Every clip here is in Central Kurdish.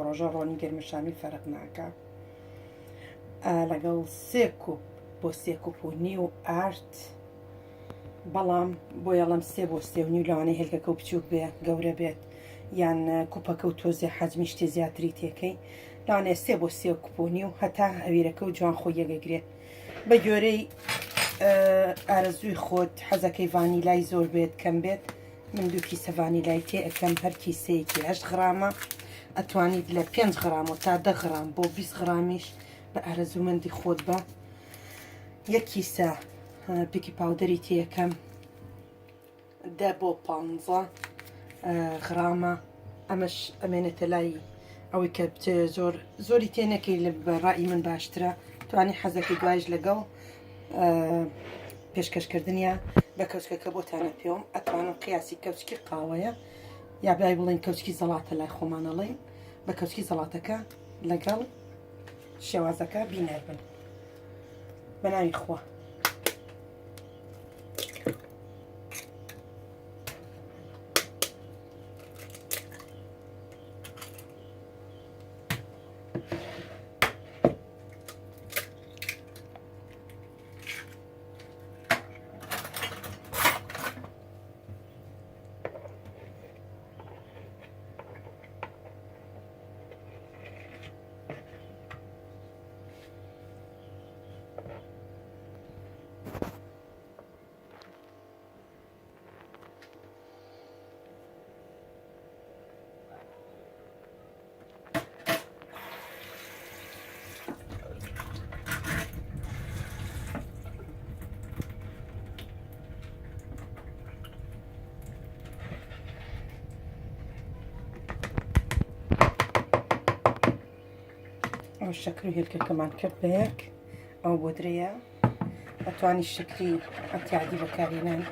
ڕۆژە ڕۆنی گەرمەشامی فەرق ناکا لەگەڵ سێ کوپ بۆ سێ کوپ و نیو ئارد بەڵام بۆ یاڵم سێ بۆ سێ و نیو لەوانەیە هێلکەکە و بچووک بێ گەورە بێت یان کوپەکە و تۆزێ حەجمی شتێ زیاتری تێکەی لەوانەیە سێ بۆ سێ کوپ و نیو هەتا هەویرەکە و جوان خۆی یەگەگرێ بە گوێرەی ئارەزووی خۆت حەزەکەی ڤانیلای زۆر بێت کەم بێت من دوو کیسە ڤانیلای تێ ئەکەم هەر کیسەیەکی هەشت غرامە ئەتوانیت لە پێنج غرام و تا دە غرام بۆ 20 غرامیش بە ئارەزوومەندی خۆت بە یەک کیسە baking powder ی تێەکەم دە بۆ پ غرامە ئەمەش ئەمێنێتە لای ئەوەی کە بچێ زۆر زۆری تێ نەکەی لە ڕای من باشترە توانی حەزەکەی دوایش لەگەڵ پێشکەشکردنیە بە کەوچکەکە بۆتانە پێوم ئەتوانم قیاسی کەوچکی قاوەیە یا بای بڵێن کەوچکی زەڵاتە لای خۆمانەڵێن بە کەوچکی زەڵاتەکە لەگەڵ شێوازەکە بینەر بن بە ناوی خوا. ئەو شەکر و هێلکەکەمان کرد بە یەک ئەو بۆدرەیە ئەتوانی شەکری ئەتیادی بەکارهێنان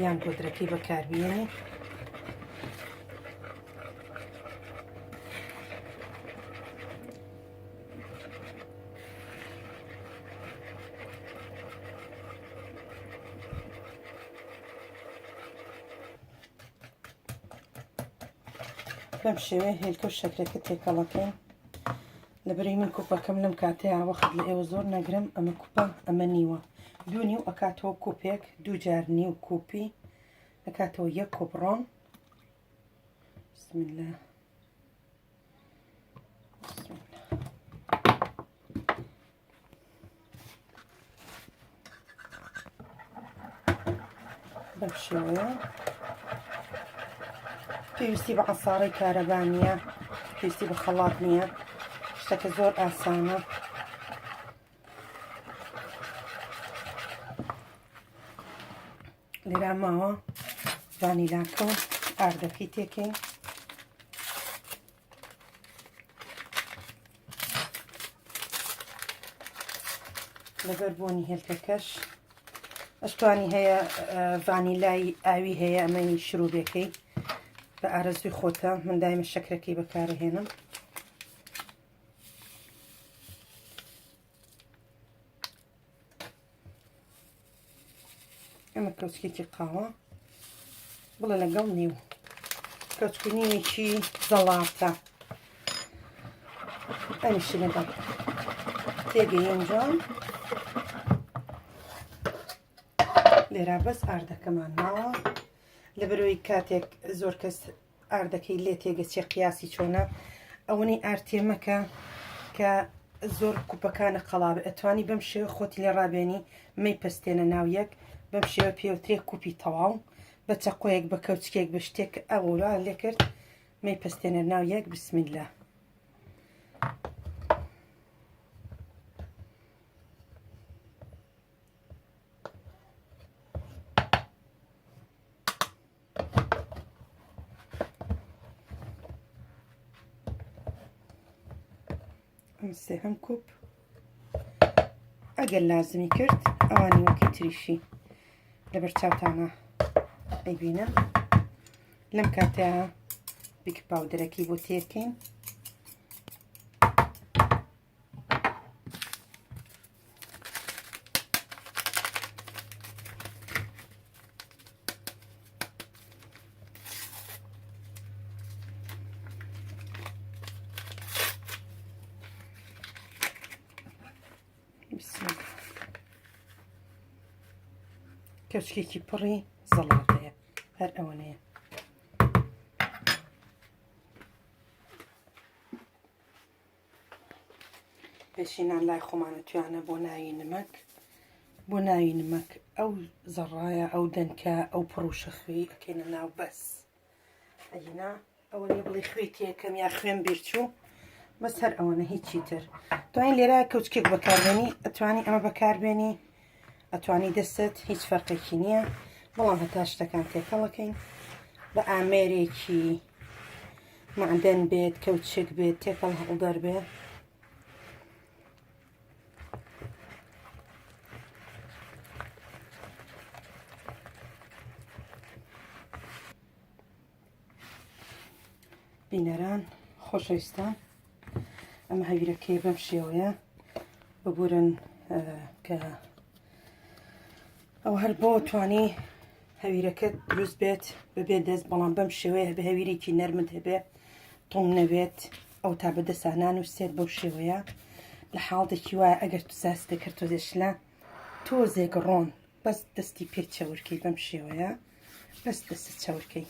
یان بۆدرەکەی بەکاربیێنی بەم شێوەیە هێلکە و شەکرەکە تێکەڵەکەین لەبەرەی من کوپەکەم لەم کاتەیە وەخت لە ئێوە زۆر نەگرم ئەمە کوپە ئەمە نیوە دوو نیو ئەکاتەوە کوپێک دوو جار نیو کوپی ئەکاتەوە یەک کوپ ڕۆن بسم الله بسم الله بەم شێوەیە پێویستی بە عەسارەی کارەبا نییە پێویستی بە خەڵات نییە شتەکە زۆر ئاسانە لێرا ماوە ڤانیلاکە و ئاردەکەی تێکەین لەبەر بۆنی هێلکەکەش ئەشتوانی هەیە ڤانیلای ئاوی هەیە ئەمەی شروبێکەی بە ئارەزوی خۆتە من دایمە شەکرەکەی بەکارهێنم ئەمە کەوچکێکی قاوە بڵێ لەگەڵ نیو کەوچک و نیوێکی زەڵاتە ئەمیشی لەگەڵ تێگەیەن جوان لێرا بەس ئاردەکەمان ماوە لەبەرەوەی کاتێک زۆر کەس ئاردەکەی لێ تێگەچێ قیاسی چۆنە ئەوەنەی ئارد تێ مەکە کە زۆر کوپەکانە قەڵابێ ئەتوانی بەم شێوە خۆتی لێ ڕابێنی مەی پەستێنە ناو یەک بەم شێوە پێوترێ کوپی تەواو بە چەقۆیەک بە کەوچکێک بە شتێک ئەولا لێ کرد مەی پەستێنە ناو یەک بسم الله ئەم سێهەم کوپ ئەگەر لازمی کرد ئەوانی وەکی تریشی لەبەر چاوتانە ئەیبینم لەم کاتەیە بیک پاودەرەکەی بۆ تێکەین کەوچکێکی پڕی زەڵاتەیە هەر ئەوەنەیە. پێشینان لای خۆمانە تویانە بۆ ناوی نمەک بۆ ناوی نمەک ئەو زەڕایە ئەو دەنکە ئەو پڕوشە خوێی ئەکەینە ناو بەس ئەگینا ئەوە نیە بڵێ خوێ تێکەم یا خوێم بیرچوو بەس هەر ئەوەنە هیچی تر توانین لێرە کەوچکێک بەکاربێنی ئەتوانی ئەمە بەکاربێنی ئەتوانی دەستت هیچ فەرقێکی نییە بەڵام هەتا شتەکان تێکەڵەکەین بە ئامێرێکی معدەن بێت کەوچک بێت تێکەڵ هەڵدەر بێ بینەران خۆشەویستان ئەمە هەویرەکەی بەم شێوەیە ببورن کە ئەو هەر بۆ توانی هەویرەکەت دروست بێت بەبێ دەست بەڵام بەم شێوەیە بە هەویرێکی نەرمت هەبێ تۆم نەبێت ئەو تا بە دەسانان و سێت بەو شێوەیە لە حاڵتێکی وایە ئەگەر تو ساس دەکرد تۆزێ شلە تۆزێک ڕۆن بەس دەستی پێ چەورکەی بەم شێوەیە بەس دەستت چەورکەی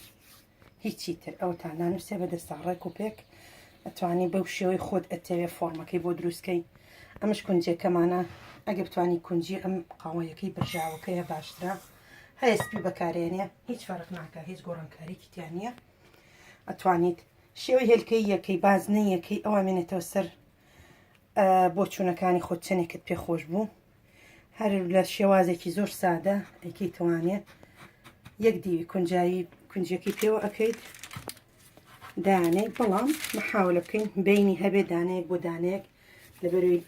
هیچی تر ئەوە تا نانووسێ بە دەستا ڕێک و پێک ئەتوانی بەو شێوەی خۆت ئەتەوێ فۆرمەکەی بۆ دروستکەی ئەمەش کونجەکەمانە ئەگە بتوانی کونجی ئەم قاوەیەکەی برژاوەکەیە باشترە هەیە سپی بەکارێنێ هیچ فەرق ناکە هیچ گۆڕانکاریکی تیا نییە ئەتوانیت شێوەی هێلکەی یەکەی بازنەی یەکەی ئەوە مێنێتەوە سەر بۆچوونەکانی خۆت چەندێکت پێ خۆش بوو هەر لە شێوازێکی زۆر سادە ئەیکەی توانێ یەک دیوی کونجایی کونجەکەی پێوە ئەکەیت دانەی بەڵام محاولە بکەین بینی هەبێ دانەیەک بۆ دانەیەک لەبەروی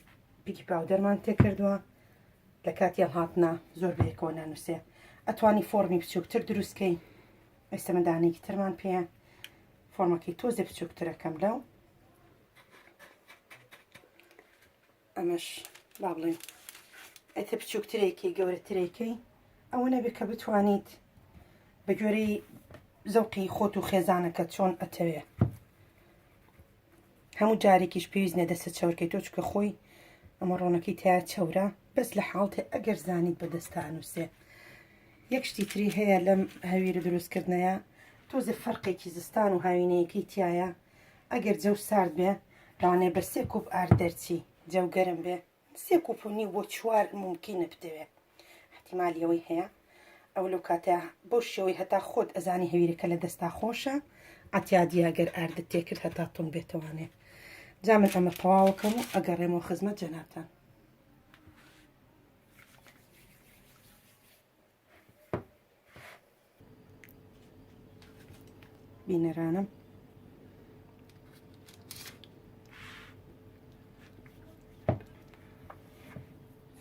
baking powder مان تێکردووە لە کاتی هەڵهاتنا زۆر بەیەکەوە نانووسێ ئەتوانی فۆرمی بچووکتر دروستکەی ئێستا من دانەیەکی ترمان پێیە فۆرمەکەی تۆزێ بچووکترەکەم لەو ئەمەش با بڵێن ئەتە بچووکترێکی گەورەترێکی ئەوە نەبێ کە بتوانیت بە گوێرەی زەوقی خۆت و خێزانەکە چۆن ئەتەوێ هەموو جارێکیش پێویست نیە دەستە چەورکەی تۆ چکە خۆی ئەمە ڕۆنەکەی تیا چەورە بەس لە حاڵتێ ئەگەر زانیت بە دەستە ئەنووسێ یەک شتی تری هەیە لەم هەویرە دروستکردنەیە تۆزێ فەرقێکی زستان و هاوینەیەکەی تایە ئەگەر جەو سارد بێ لەوانەیە بە سێ کوپ ئارد دەرچی جەو گەرم بێ سێ کوپ و نیو بۆ چوار مومکینە بتەوێ احتیمالی ئەوەی هەیە ئەو لەو کاتە بەو شێوەی هەتا خۆت ئەزانی هەویرەکە لە دەستا خۆشە عەتیادیە گەر ئاردت تێکرد هەتا تون بێتەوانێ جا من ئەمە تەواوەکەم و ئەگەڕێمەوە خزمەت جەنابتان. بینەرانم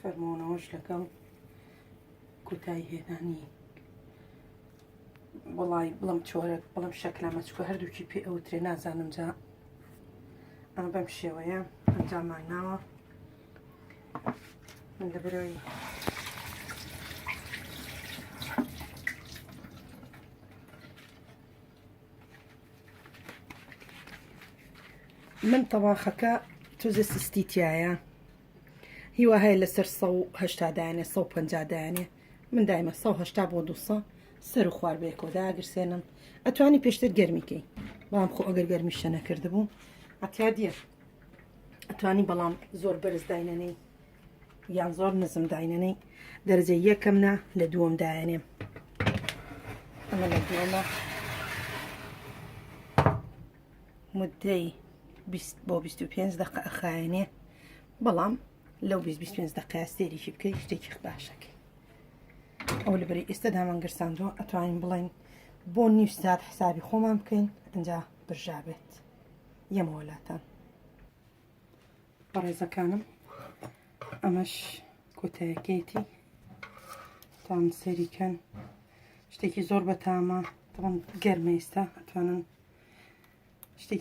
فەرمۆنەوەش لەگەڵ کوتایی هێنانی وڵی بڵم چۆرە بڵم شەکلامە چکە هەردووکی پێ ئەوترێ نازانم جا ئەمە بەم شێوەیە ئەنجامان ناوە من لەبەرەوەی من تەواخەکە تۆزە سستی تایە هیوا هەیە لەسەر 180 دایانێ 150 دایانێ من دایمە 180 بۆ 200 سەر و خوار بەیەکەوە داگرسێنم ئەتوانی پێشتر گەرمیکەی بەڵام خۆ ئەگەر گەرمیشە نەکردبوو ئەتیادیە ئەتوانی بەڵام زۆر بەرز داینەنەی یان زۆر نزم داینەنەی دەرەجە یەکەم نا لە دووەم دایەنێم ئەمە لە دووەمە مدەی بۆ 25 دقە ئەخایەنێ بەڵام لەو 25 دقەیە سێریکی بکەی شتێکی باشەکەی ئەو لەبەری ئێستا دامان گرساندووە ئەتوانین بڵین بۆ نیو سات حسابی خۆمان بکەین ئەجا برژابێت یەمەوە لاتان بەڕێزەکانم ئەمەش کۆتایەکەیەتی تام سەریکەن شتێکی زۆر بەتامە تەڵم گەرمە ئێستا ئەتوانن شتێکی.